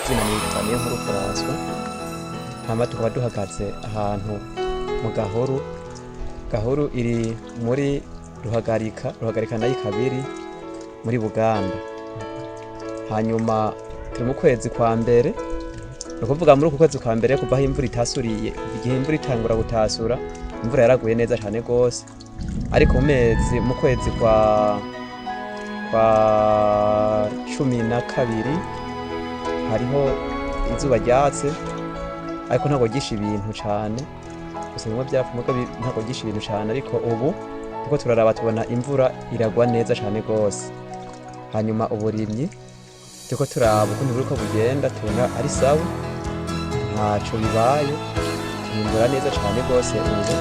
Izina nitwa Niyonkuru François, hama tukaba duhagaze ahantu mu Gahuru. Gahuru iri muri Ruhagarika, Ruhagarika nayo ikaba iri muri Buganda. Hanyuma turi mu kwezi kwa mbere, ni ukuvuga muri uku kwezi kwa mbere kuva aho imvura itasuriye, kuva igihe imvura itangura gutasura, imvura yaraguye neza cane gose, ariko mu mezi, mu kwezi kwa 12 hariho izuba ryatse, ariko ntabwo ryishe ibintu cane, gusa bimwe vyapfuye muga ntabwo ryishe ibintu cane. Ariko ubu turiko turaraba, tubona imvura iragwa neza cane gose. Hanyuma uburimyi turiko turaba ukuntu buriko bugenda, tubona ari sawa, ntaco bibaye, turimbura neza cane gose ubu.